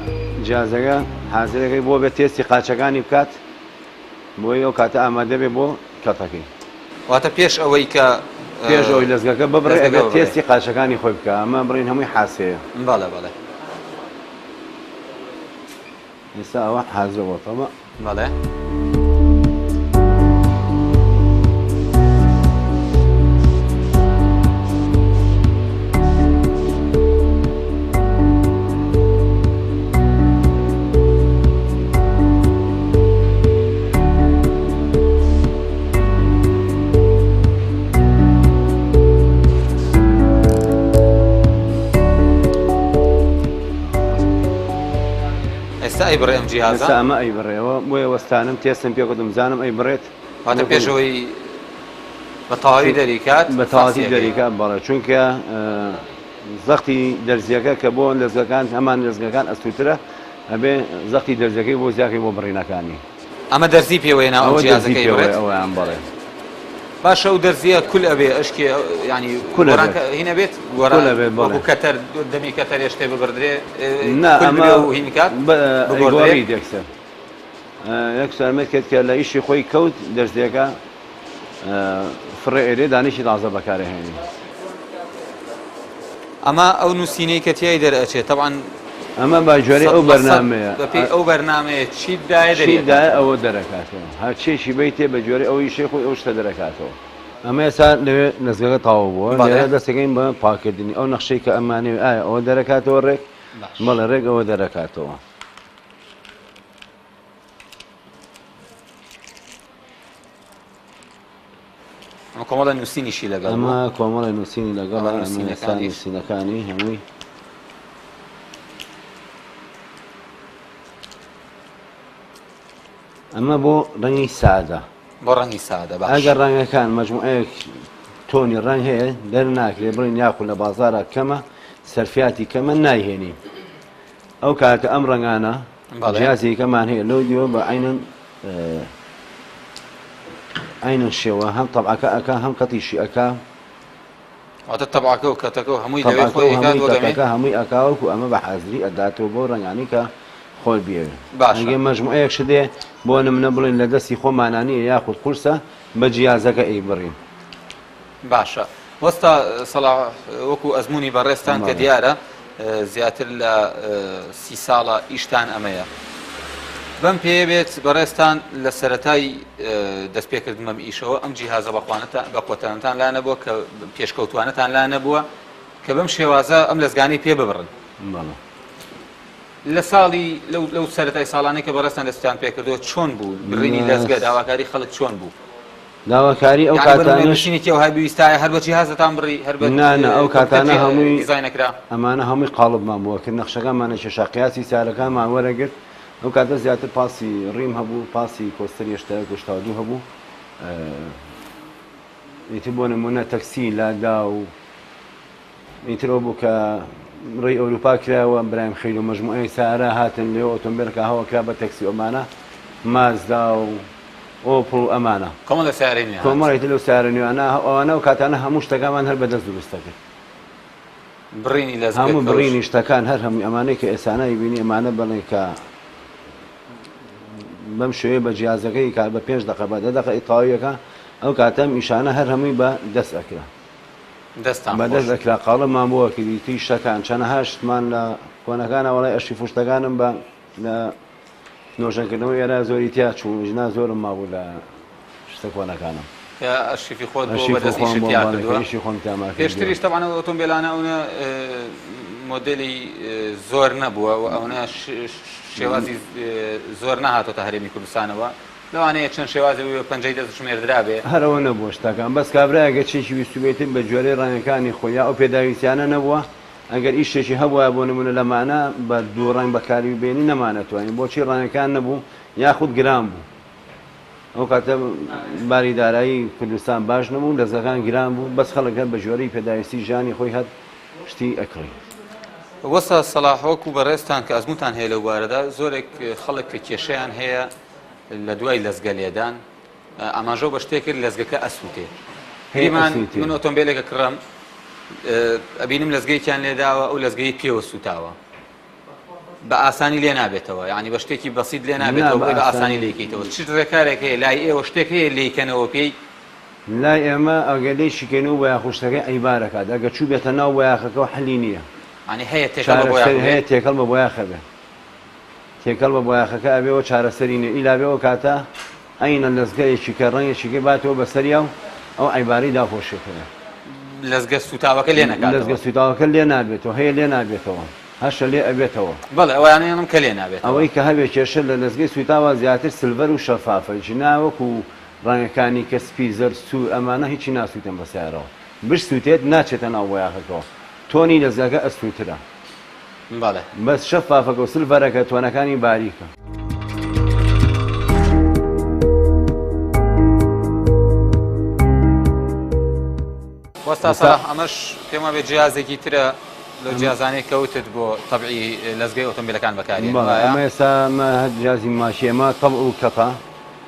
جیازەکە حازرەکەی بۆ بێت تێستی قاچەکانی بکات بۆی ئەو کاتە ئامادە بێ بۆ کەتەکەی. واتە پێش ئەوەی کە پێش ئەوەی لەزگەکە ببڕێ ئەبێت تێستی قاچەکانی خۆی بکا ئەمە بڕین هەمووی حاسەیە. بەڵێ بەڵێ. ئێستا ئەوە حازرە بۆ تەمە. بەڵێ. ئێستا ئەیبڕێ ئەم جیهازە؟ ئێستا ئەمە ئەیبڕێەوە بۆیە وەستانم تێستم پێ کردم زانم ئەیبڕێت. واتە پێشەوەی بە تەواوی دەریکات بە تەواوی دەریکات بەڵێ چونکە زەختی دەرزیەکە کە بۆ لەزگەکان هەمان لەزگەکان ئەستوترە ئەبێ زەختی دەرزیەکەی بۆ زیاکەی بۆ بڕینەکانی. ئەمە دەرزی پێوەیە ناو ئەو جیازەکەی بڕێت؟ ئەوەیان بەڵێ. باشە ئەو دەرزیە کول ئەبێ ئەشکێ ینی کول گۆران ئەبێت. هین ئەبێت گۆران کول ئەبێت، بەڵێ. وەکو کەتەر دەمی کەتەرێ شتێ ببردرێ نا کول ئەمە ببێ و هین کات بگۆڕدرێ؟ ئەیگۆڕیت یەکسەر یەکسەر ئەمە کرد کە لە ئیشی خۆی کەوت دەرزیەکە فڕێ ئێرێ دانیشی تازە بەکارهێنی. ئەمە ئەو نووسینەی کە تیای دەرئەچێت تەبعەن ئەمە بە گوێرەی سەد ئەو لە سەد بەرنامەیە بەپێی ئەو بەرنامەیە چیت دایە چیت دایە دەریەکاتەوە. ئەوە دەرەکاتەوە هەرچیەکی بەیتێ بە گوێرەی ئەو ئیشەی خۆی ئەو شتە دەرەکاتەوە. ئەمە ئێستا لەوێ لەزگەکە تەواو بووە بەڵێ. لێرە دەستەکەین بە پاکردنی ئەو نەخشەی کە ئەمانەوێ ئایا ئەوە دەرەکاتەوە ڕێک باش. بەڵێ ڕێک ئەوە دەرەکاتەوە. ئەمە کۆمەڵە نووسینیشی لەگەڵ بوو. ئەمە کۆمەڵە نووسینی لەگەڵە، ئەمە ئەمە ئێستا نووسینەکانیش. نووسینەکانی هەمووی. ئەمە بۆ ڕەنگی سادە. بۆ ڕەنگی سادە باش. ئەگەر ڕەنگەکان مەجموعەیەک تۆنی ڕەنگ هەیە دەرناکرێ بڵێن یاخود لە بازاڕا کەمە سەرفیاتی کەمە نایهێنین ئەو کاتە ئەم ڕەنگانە بەڵێ. جیازێکەمان هەیە لەو دیوە بە عینەن عینەن شێوە هەم تەبعەکە ئەکا هەم کەتیشی ئەکا. واتە تەبعەکە و کەتەکە و هەمووی لەوێ تەبعەکە خۆی و ئەیکات هەمووی بۆ دەمێ؟ کەتەکە هەمووی ئەکا وەکو ئەمە بە حازری ئەداتەوە بۆ ڕەنگانی کە خۆی بیەوێ. باشە. ئەگەر مەجموعەیەک شت هەیە بۆ نمونە بڵێن لە دەستی خۆمانا نییە یاخود قورسە بە جیازەکە ئەیبڕین. باشە وەستا سەڵاح وەکو ئەزموونی بەڕێزتان کە بەڵێ. دیارە زیاتر لە سی ساڵە ئیشتان ئەمەیە بەم پێیە بێت بەڕێزتان لە سەرەتای دەستپێکردن بەم ئیشەوە ئەم جیهازە بەخوانەتان بەقوەتانەتان لا نەبووە کە پێشکەوتوانەتان لا نەبووە کە بەم شێوازە ئەم لەزگانەی پێ ببڕن. بەڵێ. لە ساڵی لەو لەو سەرەتای ساڵانەی کە بەڕێزتان دەستتان پێکردووە چۆن بوو بڕینی لەزگە داواکاری خەڵک چۆن بوو؟ داواکاری ئەو یانی بە نمونە کاتانەش نووسینێکی ئەوهای بویستایە هەر بە جیهازتان بڕی هەر بە نا نا ئەو کۆمپیوتەر کاتانە هەمووی دیزاین ئەکرا؟ ئەمانە هەمووی قاڵبمان بووە کرد نەخشەکانمان ئەکێشا قیاسی سارەکانمان وەرەگرت ئەو کاتە زیاتر پاسی ڕیم هەبوو پاسی کۆستەری 81 و 82 هەبوو ئیتر بۆ نمونە تەکسی لادا و ئیتر ئەو بوو کە ڕێی ئەوروپا کرایەوە برایم خەیل و مەجموعەیەک سەیارە هاتن لێ ئۆتۆمبێلەکە هەوا کرا بە تەکسی و ئەمانە مازدا و ئۆپڵ و ئەمانە کۆمەڵێک سەیارەی نوێ هات. کۆمەڵێک لەو سەیارە نوێیانە ئەوانە ئەو کاتانە هەموو شتەکانمان هەر بەدەست دروست دەکرد. بڕینی لەزگە هەموو کەوش. بڕینی شتەکان هەر هەمووی ئەمانەی کە ئێسانای بینی ئەمانە بەڵێ کە بەم شێوەیە بە جیازەکەی کار بە پێنج دەقە بە دە دەقە ئیتاویەکە ئەو کاتە ئەم ئیشانە هەر هەمووی بە دەست ئەکرا. دەستتان بە خۆش. دەست ئەکرا قاڵبمان بۆ ئەکردی توی شتەکان چەنەها شتمان لە کۆنەکانە وەڵای ئەرشیف و شتەکانم بە لە نۆژەنکردنەوەی ئێرە زۆری تیا چوو ژنا زۆرم مابوو لە شتە کۆنەکانم. کە ئەرشیفی خۆت بۆ ئەرشیف بەدەست خۆم ئیشت بۆ تیا بەڵێ کە کردووە ئیشی خۆم تیاما کردووە. پێشتریش تەبعەن ئەو ئۆتۆمبێلانە ئەونە مۆدێلی زۆر نەبووە و ئەونە شێوازی زۆر نەهاتۆتە هەرێمی کوردستانەوە لەوانەیە چەند شێوازێ بووبێ پەنجەی دەست ژمێردرابێ. هەر ئەوە نەبووە شتەکان بەس کابرایەک گەر چێکی ویستوبێتن بە گوێرەی ڕەنگەکانی خۆی یا ئەو پێداویستیانە نەبووە ئەگەر ئیشێکی هەبوایە بۆ نمونە لەمانە بە دوو ڕەنگ بەکاری بێنی نەمانەتوانی بۆچی ڕەنگەکان نەبوو یاخود گران بوو ئەو کاتە باری دارایی کوردستان باش نەبوو دەستەکان گران بوو بەس خەڵک هەر بە گوێرەی پێداویستی ژیانی خۆی هەر شتی ئەکڕی. وەستا سەڵاح وەکو بەڕێزتان کە ئەزموونتان هەیە لەو بارەدا زۆرێک خەڵک کە کێشەیان هەیە لە دوای لەزگە لێدان ئاماژەو بە شتێک کرد لەزگەکە ئەسووتێ گریمان من ئۆتۆمبیلێکە کڕم ئەبینم لەزگەیەکیان لێداوە ئەو لەزگەی پێوە سووتاوە. بە ئاسانی لێ نابێتەوە یانی بە شتێکی بەسیت لێ نابێتەوە بڵێ بە ئاسانی لێکەیتەوە چ ڕێکارێک هەیە لای ئێوە شتێک هەیە لێیکەنەوە پێی؟ لای ئێمە ئەگەر لێی شکێنەوە بۆیاخوشتەکەی عیبار ئەکات ئەگەر چووبێتە ناو بۆیاخەکەوە حەلی نییە. یانی هەیە تێکەڵ بە بۆیاخ چارەسەری هەیە تێکەڵ بە بۆیاخە بێ تێکەڵ بە بۆیاخەکە ئەبێ و چارەسەری نییە ئیلا بێ ئەو کاتە عەینەن لەزگەیەکی کە ڕەنگێکی کەی باتەوە بەسەریا و ئەو عیبارەی داپۆشێتەوە. لەزگە سووتاوەکە لێ نەکاتەوە. لەزگە سووتاوەکە لێ نابێتەوە هەیە لێ نابێتەوە. هەشە لێ ئەبێتەوە. بەڵێ ئەوەیانەیانم کە لێ نابێتەوە. ئەوەی کە هەبێ کێشە لە لەزگەی سووتاوە زیاتر سلڤەر و شەفافە جنا وەکو ڕەنگەکانی کە سپی زەرد سوور ئەمانە هیچی ناسووتێن بە سەیارەوە بشسووتێت ناچێتە ناو بۆیاخەکەوە تۆنی لەزگەکە ئەستوورترە بەڵێ. بەس شەفافەکە و سلڤەرەکە تۆنەکانی باریکە. وەستا سەلاح ئەمەش پێم وابێ جیازێکی ترە لەو جیازانەی کە وتت بۆ تەبعی لەزگەی ئۆتۆمبیلەکان بەکارێن وایە؟ ئەمە ئێستا ئەمە هەر جیازی ماشی ئەمە تەبع و کەتە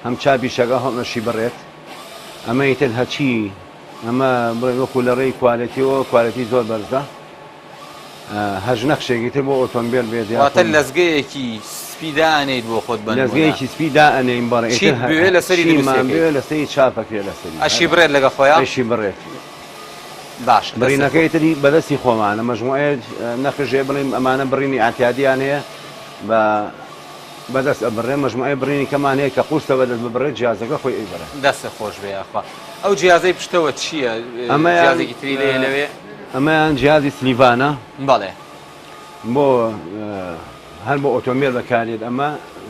هەم چاپی شەکە هەم ئەشی بڕێت ئەمە ئیتر هەرچی ئەمە بڵێن وەکو لە ڕێی کوالێتیەوە کوالێتی زۆر بەرزە هەش نەخشێکی تر بۆ ئۆتۆمبێل بێت واتە لەزگەیەکی سپی دائەنێیت بۆ خۆت بە نموونە لەزگەیەکی سپی دائەنێین بەڵێ چیت بوێ لەسەری دروستی چیمان بوێ لەسەری چاپەکرێ لەسەری ئەشی بڕێت لەگە خۆیا ئەشی بڕێت باش بڕینەکەی تری بەدەستی خۆمانە مەجموعەیە نەخش هەیە بڵێم ئەمانە بڕینی ئاعتیادیان هەیە بە بەدەست ئەبڕێ مەجموعەی بڕینی کەمان هەیە کە قورسە بەدەست ببڕێت جیازەکە خۆی ئەیبڕێ. دەستت خۆش بێ یاخوا. ئەو جیازەی پشتەوە چییە؟ جیازێکی تری لێیە لەوێ؟ ئەمەیان جیازی سلیڤانە. بەڵێ. بۆ هەر بۆ ئۆتۆمبێل بەکارێت ئەمە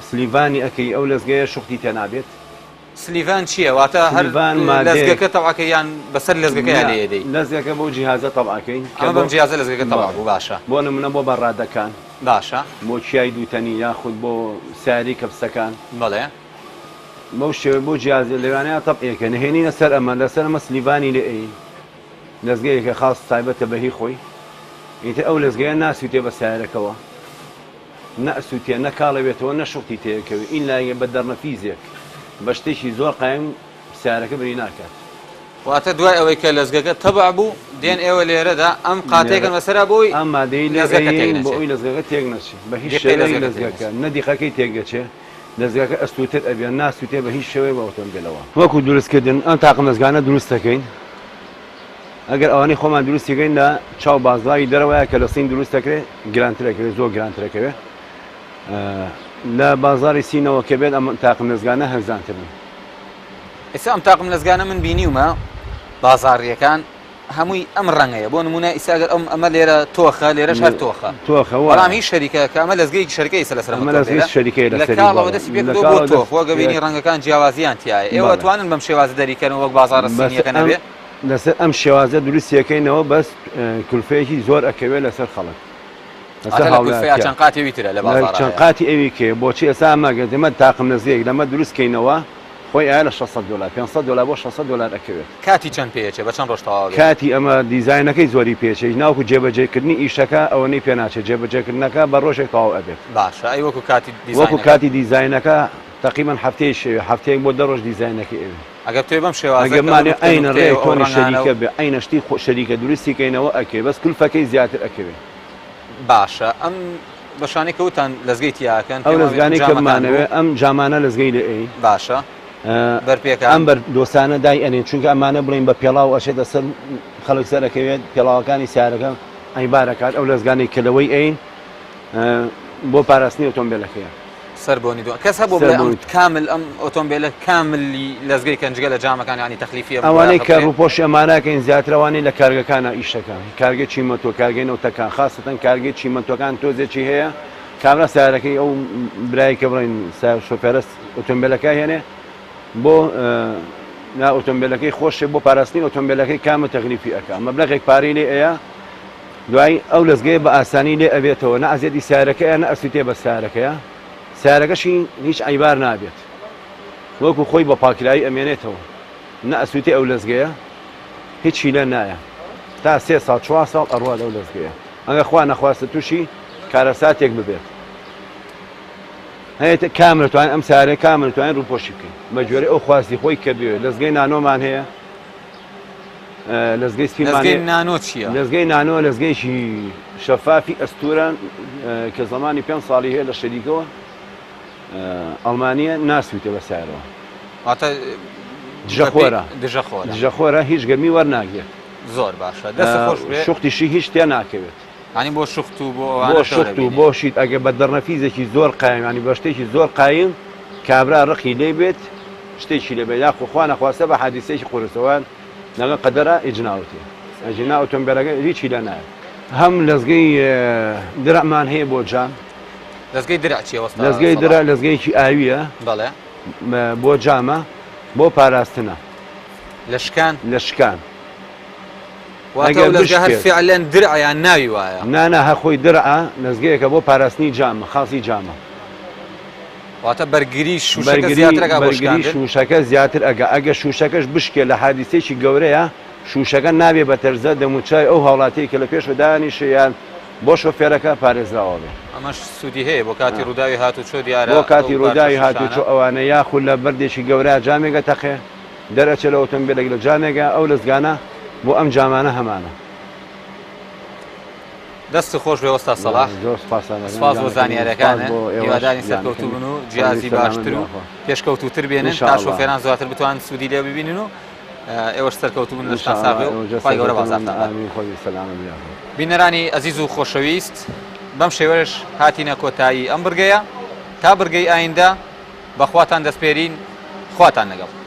سلیڤانی ئەکەی ئەو لەزگەیە شوختی تێنابێت. سلیڤان چییە؟ واتە هەر لەزگەکە تەبعەکەی یان بەسەر لەزگەکەیا لێ ئەدەی؟ لەزگەکە بەو جیهازە تەبعەکەی. ئەمە بەم جیهازە لەزگەکە تەبع بوو باشە. بۆ نمونە بۆ بەڕادەکان. باشە. بۆ کیای دووتەنی یاخود بۆ ساری کەپسەکان. بەڵێ. بەو شێوەیە بۆ جیازە لەوانەیە تەبعێکە نەهێنینە سەر ئەمە لەسەر ئەمە سلیڤانی لێ ئەیین لەزگەیەکە خاص تایبەتە بە هی خۆی ئیتر ئەو لەزگەیە ناسووتێ بە سیارەکەوە نە ئەسووتێ نە کاڵەوێتەوە نە شوختی تێکەوێ ئیلا بە دەرنەفیزێک بە شتێکی زۆر قایم سیارەکە بری ناکات. واتە دوای ئەوەی کە لەزگەکە تەبع بوو دێن ئێوە لێرەدا ئەم قاتێکن بەسەرا بۆی ئەم مادەی لەزگەکە تێک بۆ ئەوی لەزگەکە تێک نەچێ بە هیچ شێوەیەک لەزگەکە نە دیقەکەی تێک دەچێ دەزگاکە ئەستوورتر ئەبێ ناسووتێ بە هیچ شێوەیەک بە ئۆتۆمبێلەوە. وەکو دروست کردن ئەم تاقم دەزگانە دروست دەکەین ئەگەر ئەوانەی خۆمان دروستی کەین لە چاو بازاڕی دەرەوەیە کە لە سین دروست دەکرێت گرانتر ئەکەوێت زۆر گرانتر ئەکەوێت لە بازاری سینەوە کە بێت ئەم تاقم دەزگانە هەرزانترن. ئێستا ئەم تاقم لەزگانە من بینیومە بازاڕیەکان هەمووی ئەم ڕەنگەیە بۆ نمونە ئیسا گەر ئەم ئەمە لێرە تۆخە لێرەش هەر تۆخە تۆخە وایە. بەڵام هی شەریکە کە ئەمە لەزگەیەکی شەریکە ئیسا لەسەر ئەمە ئەمە لەزگەی تۆخەیە شەریکەیە لە لەسەری کاڵەوە بەڵێ دەستی پێ لە کردووە بۆ کاڵەوە تۆخ دەست وەک ئەبینی پێ ڕەنگەکان جیاوازیان تیایە ئێوە بەڵێ ئەتوانن بەم شێوازە دەریکەن وەک بازاڕە بەس سینیەکە ئەم نەبێ لەسەر ئەم شێوازە دروستیەکەینەوە بەس کولفەیەکی زۆر ئەکەوێت لەسەر خەڵک لەسەر واتە لە کولفەیا هاوڵاتیان چەند قاتی ئەوی ترە لە لە بازاڕا چەند هەیە قاتی ئەوی کێ بۆچی ئێستا ئەمە گەر ئێمە تاقم لەزگەیەک لەمە دروست کەینەوە خۆی ئایا لە 600 دۆلار 500 دۆلار بۆ 600 دۆلار ئەکەوێت. کاتی چەند پێ ئەچێ بە چەند ڕۆژ تەواو ئەبێت؟ کاتی ئەمە دیزاینەکەی زۆری پێ ئەچێ ناوەکو جێبەجێکردنی ئیشەکە ئەوەنەی پێ ناچێت جێبەجێکردنەکە بە ڕۆژێک تەواو ئەبێت. باشە ئەی وەکو کاتی وەکو دیزاینەکە؟ کاتی دیزاینەکە تەقریبەن هەفتەیەکی ئەوێ هەفتەیەک بۆ دە ڕۆژ دیزاینەکەی ئەوێ. ئەگەر بتەوێ بەم شێوازە ئەگەر کە ئەو بمانەوێ نوکتە عەینە نوکتەیە ڕێک و ئەو تۆنی ڕەنگانە و. شەریکە بێ عەینە شتی خۆ شەریکە دروستی کەینەوە ئەکەوێ بەس کولفەکەی زیاتر ئەکەوێ. باشە ئەم بەشانەی کە وتان لەزگەی تیا ئەکەن ئەو پێم وابێ ئەم لەزگانەی کە جامەکان بمانەوێ بوو. ئەم جامانە لەزگەی لێ ئەیین. باشە. بەرپێکان. ئەم بەر دۆسانە دای ئەنێن چونکە ئەمانە بڵێن بە پێڵاو ئەچێتە سەر خەڵک سەر ئەکەوێت پێڵاوەکانی سیارەکە عیبار ئەکات ئەو لەزگانەی کە لەوەی ئەین بۆ پاراستنی ئۆتۆمبێلەکەیە. سەر بۆنی دووە کەس هەبوو بڵێ ئەم کامل ئەم ئۆتۆمبێلە کاملی لەزگەی کەن جگە لە جامەکان یانی تەخلیفیە ئەوانەی کە ڕووپۆشی ئەمانەکەین زیاتر ئەوانەی لە کارگەکانە ئیشەکان کارگەی چیمەنتۆ کارگەی نەوتەکان خاسەتەن کارگەی چیمەنتۆکان تۆزێکی هەیە کابرا سیارەکەی ئەو برای کە بڵێن شۆفێرە ئۆتۆمبیلەکە هێنێ بۆ نا ئۆتۆمبیلەکەی خۆشێ بۆ پاراستنی ئۆتۆمبیلەکەی کامە تەغلیفی ئەکا مەبلەغێک پارەی لێ ئەیا دوای ئەو لەزگەیە بە ئاسانی لێ ئەبێتەوە نە ئەزیەتی سیارەکەیە نە ئەسوتێ بە سیارەکەیە سیارەکەشی هیچ عیبار نابێت وەکو خۆی بە پاکرایی ئەمێنێتەوە نە ئەسوتێ ئەو لەزگەیە هیچی لێ نایە تا سێ ساڵ چوار ساڵ ئەڕوا لەو لەزگەیە ئەگەر خوا نەخواستە تووشی کارەساتێک ببێت هەیە کام دەتوانین ئەم سارەیە کام دەتوانین ڕووپۆشی بکەین بە گوێرەی ئەو خواستی خۆی کە بێ لەزگەی نانۆمان هەیە لەزگەی سپیمان لەزگەی نانۆ چییە؟ لەزگەی نانۆ لەزگەیەکی شەفافی ئەستورە کە زەمانی پێنج ساڵی هەیە لە شەریکەوە ئەڵمانیە ناسووتێ بە سارەوە. واتە دژەخۆرە. دژەخۆرە. دژەخۆرە هیچ گەرمی وەرناگرێت. زۆر باشە دەست خۆش بێ. شوختیشی هیچ تێ ناکەوێت. یانی بۆ شوخت و بۆ ئەوانە بۆ شوخت و بۆ شیت ئەگەر بە دەرنەفیزێکی زۆر قایم ینی بە شتێکی زۆر قایم کابرا ڕقی لێ بێت شتێکی لێ بێت یاخۆ خوا نەخواستە بە حادیسەیەکی قورسەوە لەگەڵ قەدەرا ئیجناوتێ ئەگینا ئۆتۆمبێلەکە هیچی لێ نایەت. هەم لەزگەی درعمان هەیە بۆ جام. لەزگەی درع چیە وەستا لەزگەی درع لەزگەیەکی ئاویە. بەڵێ. بۆ جامە بۆ پاراستنە. لە شکان؟ لە شکان. واتە ئەو لەزگە هەر فعلەن درعە یان ناوی وایە؟ نا نا هەر خۆی درعە، لەزگەیەکە بۆ پاراستنی جامە، خاسی جامە. واتە بەرگری شوشەکە زیاتر ئەکا بۆ شکاندن؟ بەرگری شوشەکە زیاتر ئەکا، ئەگەر شوشەکەش بشکێ لە حادیسەیەکی گەورەیە، شوشەکە نابێ بە تەرزە دەموچاوی ئەو هاوڵاتیەی کە لە پێشەوە دانیشێ یان بۆ شۆفێرەکە پارێزراوە بێ. ئەمەش سوودی هەیە بۆ کاتی ڕووداوی هاتوچۆ دیارە بۆ کاتی ڕووداوی هاتوچۆ ئەوانە یاخود لە بەردێکی گەورە جامێک ئەتەقێ دەرئەچێ لە ئۆتۆمبێلێک لە جامێکە ئەو لەزگانە بۆ ئەم جامانە هەمانە. دەستت خۆش بێ وەستا سەڵاح. زۆر سوپاستان دەکەم. سوپاس بۆ گیانەکەم. سوپاس زانیاریەکانت. بۆ ئێوەش هیوادارین گیانەکەمی. سەرکەوتوو بن و خۆش جیازی سەلامەت باشتر و بێ. پێشکەوتووتر بێنن ان تا شاء الله. شۆفێران زیاتر بتوانن سوودی لێ ببینن و ئێوەش سەرکەوتوو بن ان لەشتان شاء ساغ الله بێ و ئێوەش جا خوای گەورە سەرکەوتوو بن. بازاڕتان بات. ئامین خۆش بی سەلامەت بی یاخوا. بینەرانی ئەزیز و خۆشەویست بەم شێوەیەش هاتینە کۆتایی ئەم بڕگەیە تا بڕگەی ئایندە بە خواتان دەسپێرین خواتان لەگەڵ.